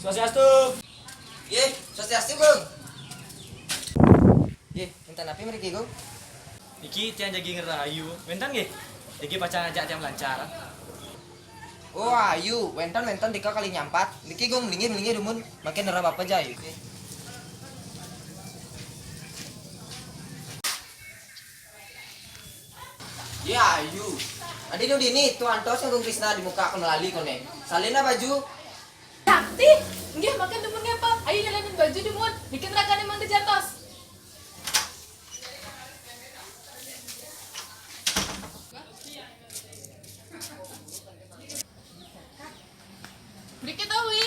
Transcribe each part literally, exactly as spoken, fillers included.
Swastiastu. Nggih, swastiastu, Gung. Nggih, kinten napi mriki, Gung? Niki tiang jagi ngrereh ayu. Wénten nggih? Niki pacang ajak tiang melancar. Oh, ayu. Wénten, wénten tika kalih nyampat. Niki, Gung, mlinggih, mlinggih dumun. Mangkin ngrereh bapa ja ayu. Ya, ayu. Adi nu dini, tu antos Gung Krisna di muka kena lali koné. Salin baju. Sakti, nggih, mangkin dumun nggih, Pa. Ayu nyalinin baju dumun. Niki ragané mangda ja antos. Mriki to, Wi.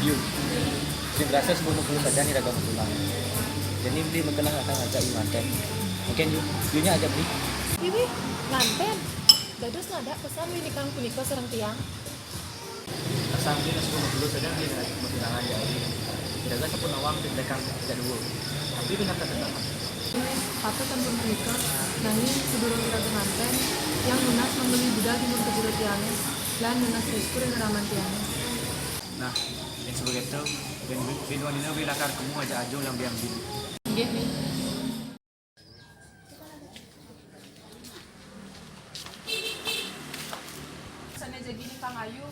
Yu, sing rasa sebelum pulang saja nih raga pulang. Jadi beli mengkenang akan ngajak Yu nganten. Mungkin Yu, Yu nya ajak beli. Iwi, nganten. Dados nadhak pesan winikang punika sareng tiang. Asam din asma dulu sedang di mengkenangan jari. Tidak sampun awam tindakan jadua. Tapi benar kata. Patut sampun punika, nanging sadurung iraga nganten, tiang nunas mambeli budal timun kejero tiangé, lan nunas restu ring raman tiangé. Nah, yang sebagai itu, bin, bin wanita beli lakar kemu aja ajo lam biang bini. Inggih, Wi. Sané jagi nikang ayu.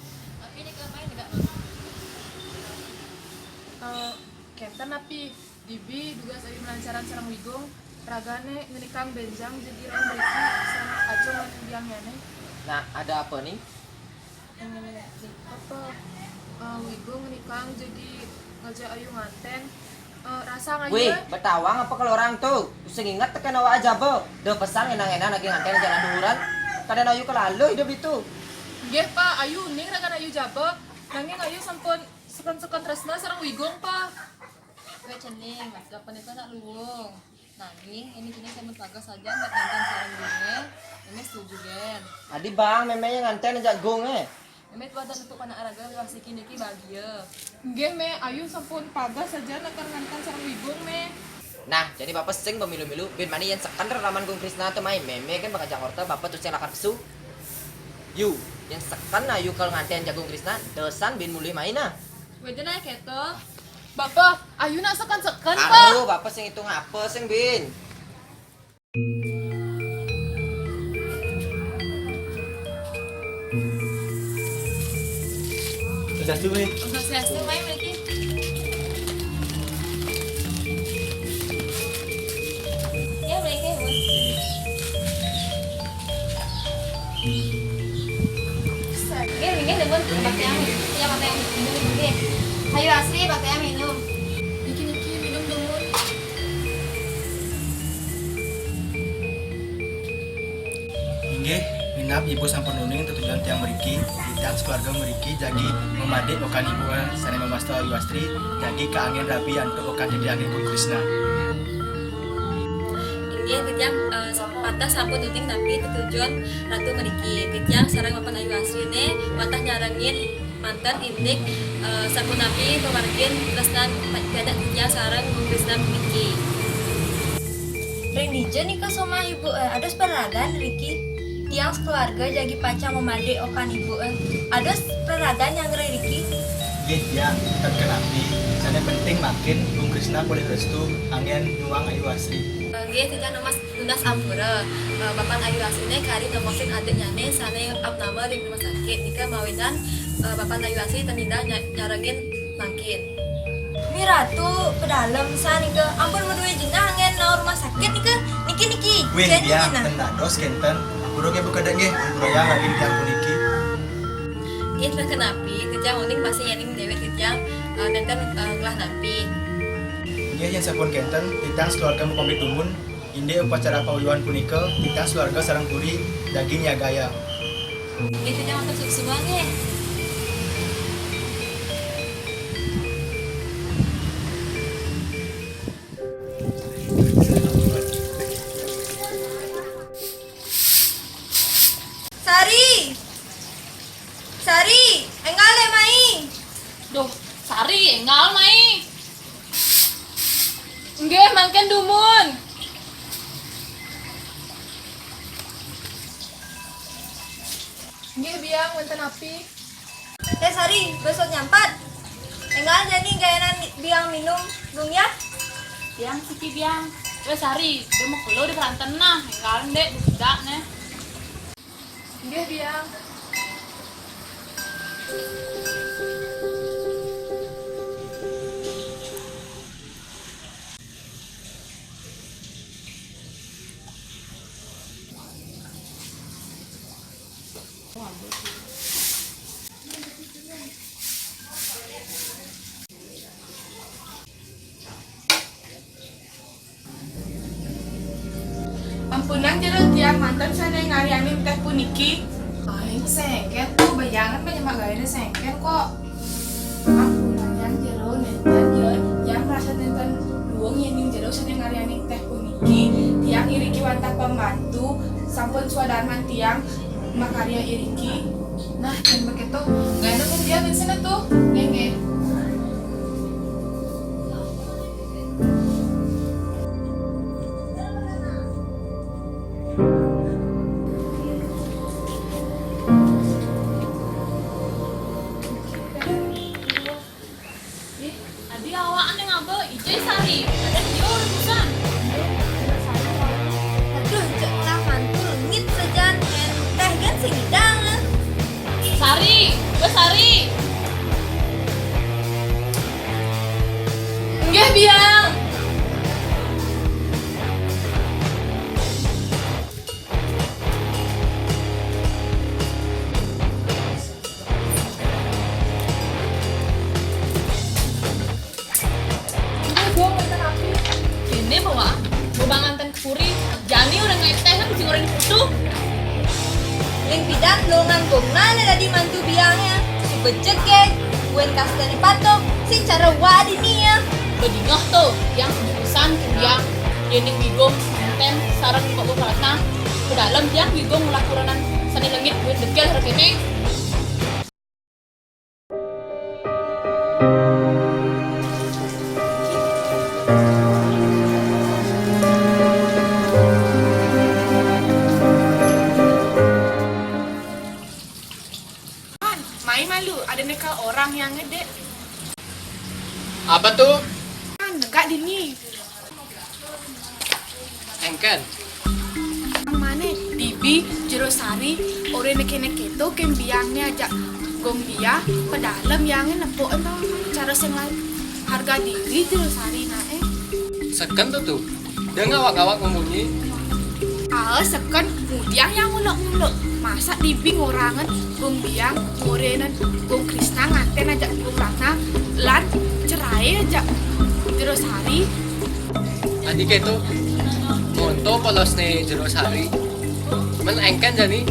Tapi nikang main enggak, Mang? Eh, kenten napi? Dibi dugas ayu melancaran sareng Wigung, ragané ngenikang bénjang jagi rauh mriki sareng acung lan biangnyané. Nah, ada apa nih? Eh, apa? Eh, Wigung ngenikang jagi ngajak ayu nganten. Eh, rasa ngayu. Wih, betawang apa kalau orang tuh? Sing inget tekén awak aja, Bo. Deh pesan ngenang-ngenang lagi nganten jalan duhuran. Kadén ayu kelalu hidup itu. Nggih, Pa, ayu uning ragan ayu jaba. Nanging ayu sampun seken-seken tresna sareng Wigung, Pa. Wéh, cening, lapen itu nak luwung. Nanging, ini kini sampun pagas saja nak nganten sareng Gung, eh. Ini setuju, gén. Adi bang, mémé yang nganten ajak Gung, eh. Mémé tuh ada untuk anak raga, wah siki niki bahagia. Nggih, Mé, ayu sampun pagas saja nak nganten sareng Wigung, Mé. Nah, jadi Bapak sing pemilu-milu, bin mani yang seken reraman Gung Krisna tuh mai, mémé kan bakal Jakarta, Bapak tuh sing lakar pesu. Yu, yang seken ayu kalau nganten jagung Krisna, desan bin mulih main, ah. Wédén ae kéto. Bapa, ayu nak seken-seken, Pa. Aduh, Bapa sing itung apa sing, Bin? Swastiastu, Wé. Swastiastu, Pak, mriki. Ya, mriki, Bu. Nggih, nggih, nuwun. Baktayang, ya, baktayang minum, nggih. Ayu Asri, baktayang minum. Niki, niki, minum, nuwun. Inggih, minab Ibu sampun uning tetujon tiang mriki, titiang sekeluarga mriki jagi mamadik okan Ibu, eh, sané mawasta Ayu Asri, jagi kaanggén rabi antuk okan titiangé Gung Krisna. Inggih, titiang, eh, pateh sampun uning napi tetujon Ratu mriki. Titiang sareng Bapak Ayu Asriné pateh nyarengin manten indik, eh, sapunapi pamargin tresnan pianak titiang sareng Gung Krisna mriki. Ring dija nika somah Ibu, eh, ados peraragan riki? Tiang sekeluarga jagi pacang mamadik okan Ibu, eh. Ados peraragan nyanggra riki? Nggih, tiang, ten kenapi. Sané penting makin Gung Krisna polih restu anggén nyuang Ayu Asri. Eh, nggih, titiang nunas, nunas ampura. Eh, Bapan Ayu Asriné kari nemosin adiknyané sané abnama ring rumah sakit. Nika mawinan, eh, Bapan Ayu Asri ten ninggal nya-, nyarengin mangkin. Wi Ratu, pedalem sané nika ampun madué jinah anggén naur rumah sakit nika. Niki, niki. Wih, tiang, ten dados kénten. Ampura nggih Bu Kadek nggih, ampurayang rabi tiang puniki. Nggih, ten kenapi, titiang uning masih yéning déwék titiang, eh, nénten, eh, ngelah napi. Nggih, yén sampun kénten, titiang sekeluarga mapamit dumun. Indik upacara pawiwahan punika, titiang sekeluarga sareng puri daging nyagaya. Nggih, titiang matur suksma nggih. Sari! Sari, énggal é mai. Duh, Sari, énggal mai. Nggih, mangkin dumun. Nggih, Biang, wénten napi? Éh, Sari, besut nyampat. Énggal jani gaénan Biang minum, Gung ya? Biang siki, Biang. Wéh, Sari, udah mau keluar di peranten nah. Énggal, Dék, budak nih. Nggih, Biang. Ampunang jero tiang manten sané ngarianing téh puniki. Aing sengken tuh, bayangan banyak mak gaéné sengken kok. Ampunang yang jero nénten, yén yang merasa nénten luung yén jero sané ngarianing téh puniki, tiang iriki wantah pembantu, sampun swadarman tiang makarya iriki. Nah, yén begitu, gaéné dia di sana tuh. Nggih, nggih. Ih, adi awak ané ngaba ijai Sari, kadang dia urusan. Aduh, cek lah mantul, ngit sajan, men téh gén sing ngidang. Sari, wéh, Sari. Nggih, Biang. Ini gua minta maaf. Ini bawa, gua banganten ke puri. Jani udah ngeteh kan mesti ngoreng putu. Ling pidan longan gong mana dadi mantu biangnya. Subejek gé, guen kastene patok, sing cara wadi nia. Bedingah tuh, yang jurusan kuliah. Yening bigong, enten, sarang kok ratna. Ke dalam yang bigong laporan sani lengit guen dekel rekene. Man, mai malu, ada neka orang yang ngedek. Apa tuh? Man, negak dini. Engken. Mane, Bibi, Jero Sari, ore neke-neke to ken biangne ajak gong dia, pedalem yange nepuk ento cara sing lain. Harga diri Jero Sari nae. Seken to tu. Dia ngawak-ngawak ngomongnya. Ah, seken, mudiang yang ngulek-ngulek. Masa Bibi ngorangen gong biang, ngorenen gong Krisna nganten ajak gong Ratna, lan cerai ajak Jero Sari. Adi keto, monto polosne Jero Sari. Men engken jani.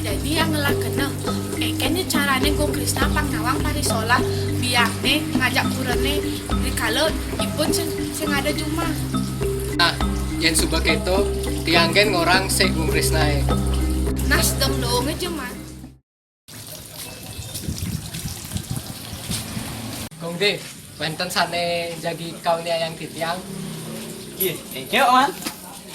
Jadi yang ngelakena, engken je carane gong Krisna pang nawang parisolah biangne ngajak purane rikala ipun sing, sing ada jumah. Nah, yen suba keto, tiang ken ngorang sik gong Krisnae. Nah, sedeng doang aja, Man. Gong De, wenten sane jagi kaune ayang titiang. Nggih, engke, Man.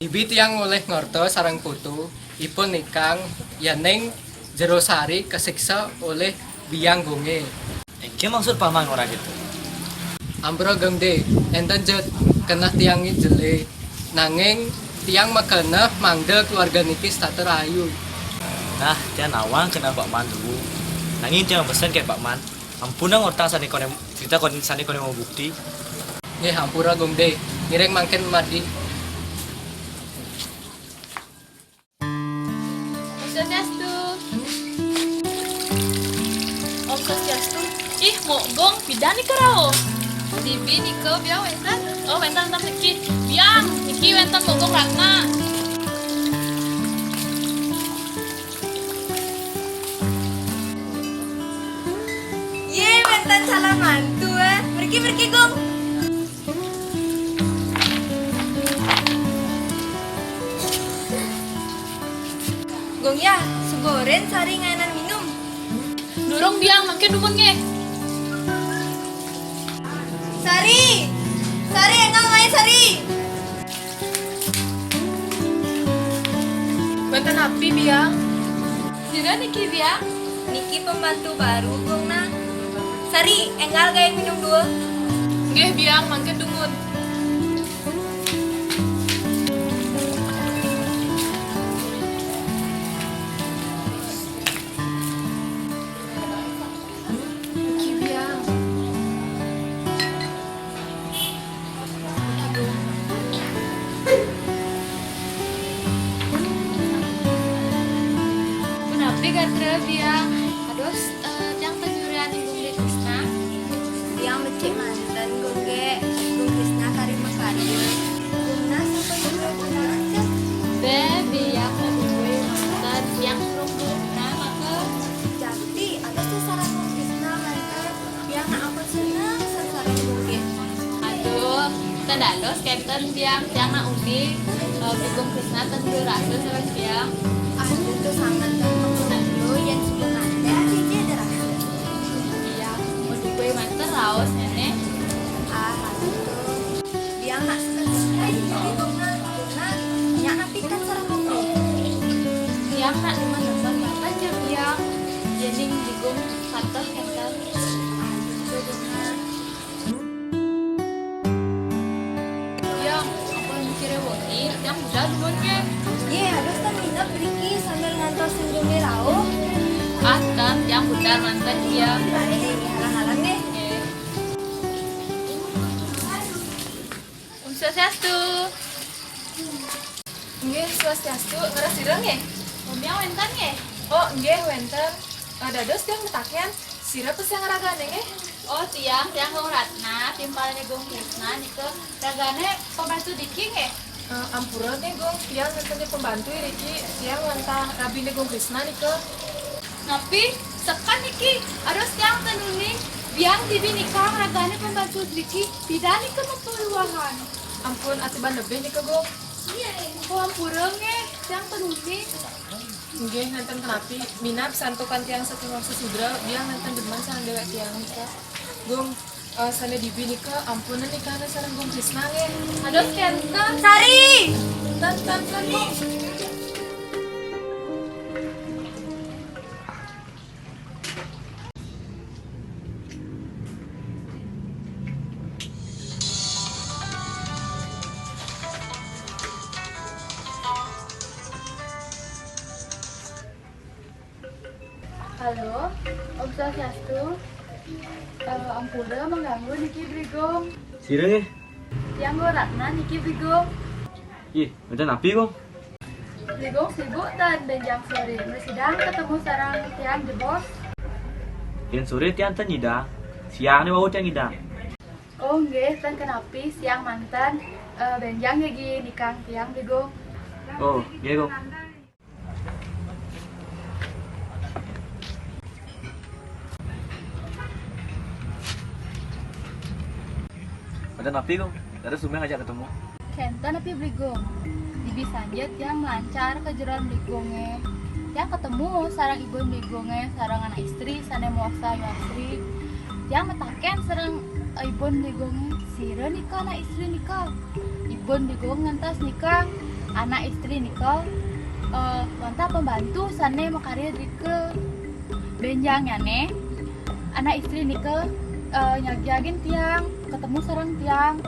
Ibi tiang oleh ngorta sareng putu, ipun nikang, yening Jero Sari kasiksa oleh biang gonge. Engke maksud paman ora gitu. Ampura Gong De, enten je keneh tiang jele. Nanging tiang makeneh mangda keluarga niki setata rahayu. Nah, tiang nawang keneh Pak Man dulu. Nanging tiang pesen ke Pak Man, ampun nang ortang sane kone, cerita kone, sane kone mau bukti. Nggih, ampura Gong De. Ngiring mangkin madi. Om Swastiastu. Om Swastiastu. Ih, Mok Gong, pidan nika rauh? Bibi nika biang wenten. Oh, wenten, wenten niki. Biang, niki wenten Mok Gong Ratna. Ye, wenten calon mantu, eh. Mriki, mriki, Gong. Gong ya, suba oren Sari ngaenan minum. Durung biang, mangke dumun nggih. Sari! Sari, énggal mai, Sari. Wénten napi, Biang? Sira niki, Biang? Niki pembantu baru, Gungna. Sari, énggal gaé minum dulu. Nggih, Biang, mangkin dungut. Niki, Biang. Punapi gatra, Biang? Ados, eh, tiang panyuruhan Gung Krisna. Tiang becik manten, Gung gé. Gung Krisna kari makarya. Gungna sampun nyuruh Gungna aja. Bé, Biang, aduh, manten. Tiang suruh Gungna, maka. Jakti, ados téh sareng Gung Krisna, manten. Tiang nak ampun seneng sareng Gung gé. Aduh, ten dados kénten, Biang, tiang nak uning, eh, Bli Gung Krisna ten durasa sareng tiang. Aduh, tuh sanget ten, Gung, yén sudah manten, cici ada rasa. Iya, mun duwe manten raos, Nénék. Ah, aduh, tuh. Tiang nak seneng sareng Gung, Gung, nak, nak, nyak napikan sareng Gung gé. Tiang nak demen-demen manten ja, Biang. Yéning Bli Gung pateh kénten. Aduh, tuh, Gung, nak. Tiang, ampun mikiré wengi, tiang budal dulun gé. Yé, aduh, ten nginep mriki sambil ngantos Gung gé rauh. Ah, ten, tiang budal manten, Biang. Aduh, halang-halang gé. Nggih. Om Swastiastu. Nggih, Swastiastu. Ngarah sira nggih? Om Biang wénten nggih? Oh, nggih wénten. Eh, dados tiang mataken, sira pesengan ragané nggih? Oh, tiang, tiang Gung Ratna, timpalné Gung Krisna nika. Ragané pembantu driki nggih? Eh, ampura nggih, Gung, tiang nénten pembantu driki, tiang wantah rabiné Gung Krisna nika. Napi? Seken niki? Aduh, tiang ten uning. Biang dibi nikang ragané pembantu driki. Pidan nika mapawiwahan. Ampun, atiban lebih nika, Gung. Oh, ampura nggih, tiang ten uning. Nggih, nénten kenapi. Minab santukan tiang setunggal sesudra, Biang nénten demen sareng déwék tiang nika. Gung, eh, sané dibi nika, ampunang nikahna sareng Gung Krisna nggih. Aduh, kénten. Sari! Ten, ten, ten, Gung. Halo, Om Swastiastu. Eh, ampura mengganggu niki, Bli Gung. Sira nggih? Tiang Gung Ratna niki, Bli Gung. Ih, wénten napi, Gung? Bli Gung sibuk ten bénjang soré. Mrsidang ketemu sareng tiang jebos. Yén soré tiang ten nyidang, siangné wau tiang nyidang. Oh, nggih, ten kenapi, siang manten, eh, bénjang jagi nikang tiang, Bli Gung. Oh, nggih, Gung. Wénten napi, Gung? Dados sumbing ajak ketemu. Kénten napi, Bli Gung? Dibi sanjé tiang malancar ka jeroan Bli Gungé. Tiang ketemu sareng ibun Bli Gungé, sareng anak istri sané maos Yu Asri. Tiang mataken sareng, eh, ibun Bli Gungé, sira nika anak istri nika? Ibun Bli Gung ngantos nika, anak istri nika, eh, wantah pembantu sané makarya drika. Bénjangnyané, anak istri nika, eh, nyagiagin tiang, ketemu sareng tiang.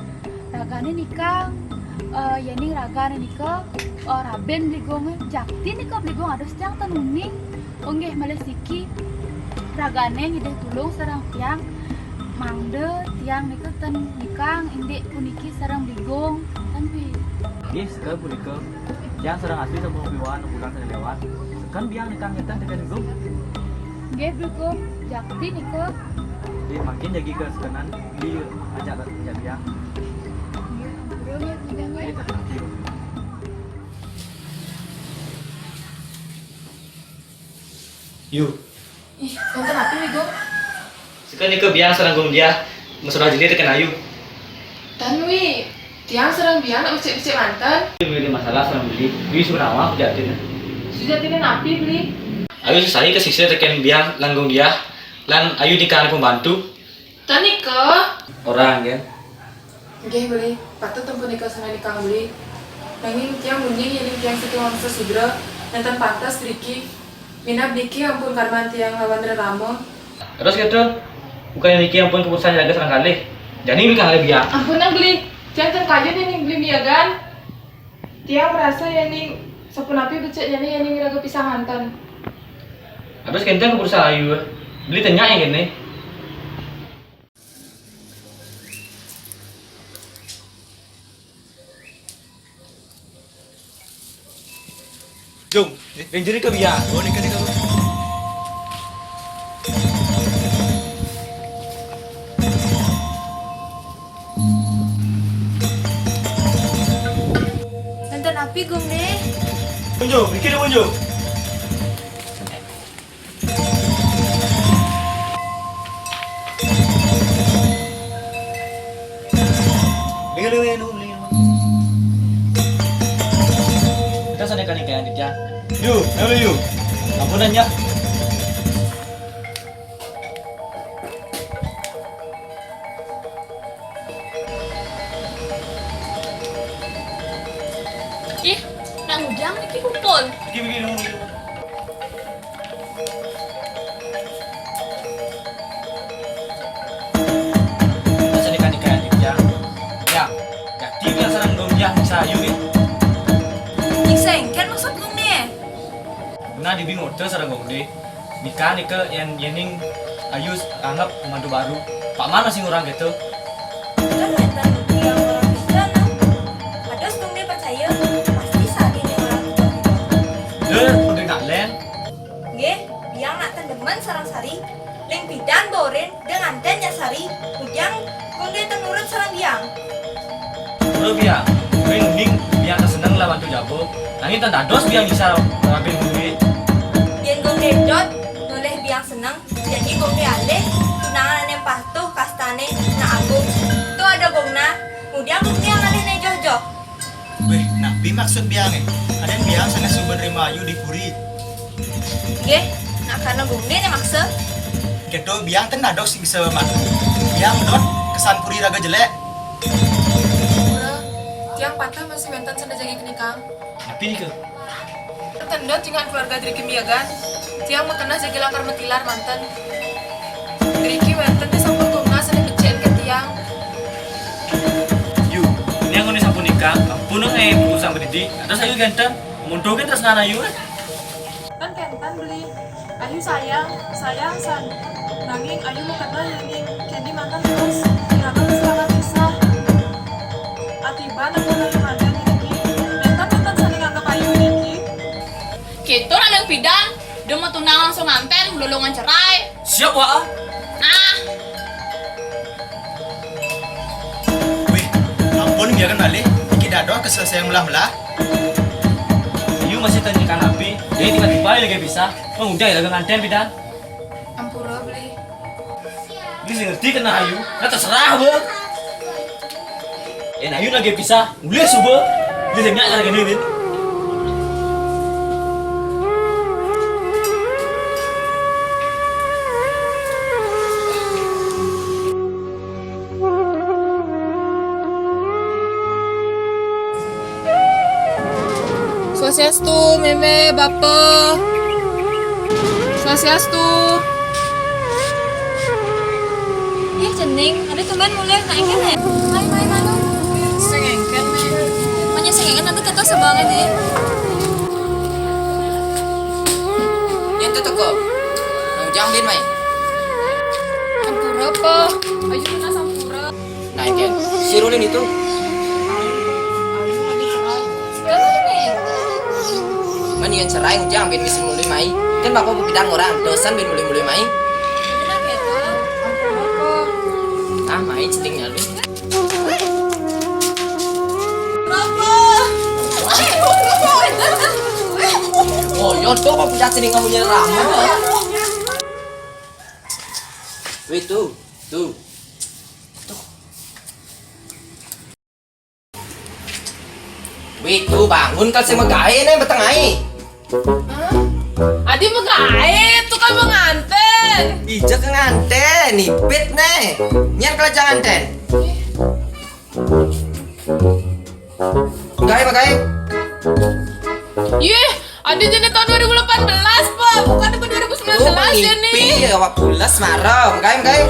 Ragané nika, eh, yéning ragané nika, eh, rabin Bli Gung, jakti nika Bli Gung, aduh tiang ten uning. Oh, nggih, malih siki. Ragané ngidih tulung sareng tiang. Mangda tiang nika ten nikang indik puniki sareng Bli Gung. Ten pi. Nggih, sekel punika. Tiang sareng Asri sampun mapiwuhan bulan sané liwat. Seken Biang nikang ngéten tekén Bli Gung. Nggih, Bli Gung. Jakti nika. Nggih, mangkin jagi kasekenan Bli ajak, ajak Biang. Nggih, ampura, nggih, Bli Gung. Nggih, tenang, Bli Gung. Yu. Ih, wénten napi, Bli Gung? Seken nika Biang sareng Gung Diah, masalah jeli tekén Ayu. Tan wi, tiang sareng Biang nak becik-becik manten. Yu, ada masalah sareng Bli. Yu, suruh nawang sujatiné. Sujatiné napi, Bli? Ayu sesahi kasisih tekén Biang lan Gung Diah, lan Ayu nikahang pembantu. Ten nika. Ora, nggih. Nggih, Beli. Patut ampun nika sané nikang Beli. Nanging tiang uning yén tiang saking wangsa sudra, nénten pantes driki. Minab niki ampun karman tiang lawan rerama. Terus gitu, bukan niki ampun keputusan raga sareng kalih. Jani Beli kalih biang. Ampun, Beli. Tiang ten kayun yén Beli miyagan. Tiang merasa yén sapunapi becik jani yén raga pisah nganten. Terus kénten keputusan ayu. Beli tanya yang ini. Jung, ring jero ka biang. Oh, nika, nika. Nénten napi, Gung Dé? Unjuk, iki unjuk. Lingan, lingan, lingan, lingan. Kita sana kan kayak Aditya. Yu, ayo Yu. Ampunan ya. Ih, nak ngujang niki kumpul. Iki, iki, iki. Masa nikah-nikah yang dibilang. Ya, jadi bilang sareng Gung Diah nyiksa ayu, ya. Nyiksa éngkén maksud Gung né? Nah, dibing order sareng Gung Dé. Nikah nika yén yéning ayu anggap pembantu baru. Pak Man masih ngurang gitu. Kan nénten tiang ngurang pisan, nah. Kados Gung Dé percaya, pasti saat ini ngurang pisan. Dé, udah nak lén. Nggih, biang nak ten demen sareng Sari. Ling pidan borin, dé nganten Nyak Sari. Ujang, Gung Dé ten nurut sareng biang. Ora biang, kowe uning biang ten seneng lawan Cut Jabo. Nanging ten dados biang bisa rabi Gung Dé. Yén Gung Dé dot, nolih biang seneng, jani Gung Dé alih, tunangan ané patuh kastané nak agung. Tuh ada Gung Na, kemudian Gung Dé ngalih né joh-joh. Wéh, napi maksud biangé? Kadén biang sanés suba nrima ayu di puri. Nggih, nak karena Gung Dé né maksa. Kéto biang ten dados sing bisa mantu. Biang dot kesan puri raga jelék. Ora, tiang pateh masih wénten sanda jagi kenikang. Napi nika? Ten dot jingan keluarga driki miyagan. Tiang makeneh jagi lakar matilar manten. Driki wénten di sampun tunas sane becik ke tiang. Yu, ini anggoné sampun nikah, ampun nang ae putus sama Didi. Terus ayu ganteng, mundur kan terus ngana ayu kan? Kan kenten beli. Ayu sayang, sayang san. Nanging ayu makeneh yén Kendi manten terus. Kenapa terus bakal pisah? Atiban aku lagi manten driki. Nenten nenten saling anggap ayu driki. Kéto nak pidan, dia mau tunang langsung nganten, lolongan cerai. Siap, Wak. Ah. Wih, ampun biarkan balik. Iki dadoh kesel sayang melah-melah. Ayu masih tanya kan api, jadi tiba-tiba lagi bisa. Mau udah ya lagi nganten pidan. Ampura beli. Ini sing ngerti kena ayu, nah terserah, Bang. Eh, ayu lagi bisa. Ulih suba, dia nyak lagi ni, Win. Swastiastu, Mémé, Bapa. Swastiastu. Ih, cening, ada tumben mulih nak engken ya? Mai, mai, mai. Sing engken, Mé. Manya sing engken, nanti tetep sebanget ya. Yang tu teko. Nang ujang bin, mai. Sampura apa? Ayu kena sampura. Nah, engken. Si Rulin itu. Mendingan cerai ujang bin misi mulih mai. Kan bapak bidang orang dosan bin mulih-mulih mai. Ah, mai ceting ya lu. Oh, yo tuh kok punya ceting kamu nyerah. Wih, tuh, tuh. Wih, tuh bangun kan sing megaé né beteng aé. Hah? Adi megaé, tuh kan menganten. Ija ke nganten, nipit né. Nyan kelaja nganten. Menggaé, menggaé. Yéh, ada jenis tahun dua ribu delapan belas, Pak. Bukan tahun dua ribu sembilan belas ya nih. Ngipi, awak pules marah. Menggaé, menggaé.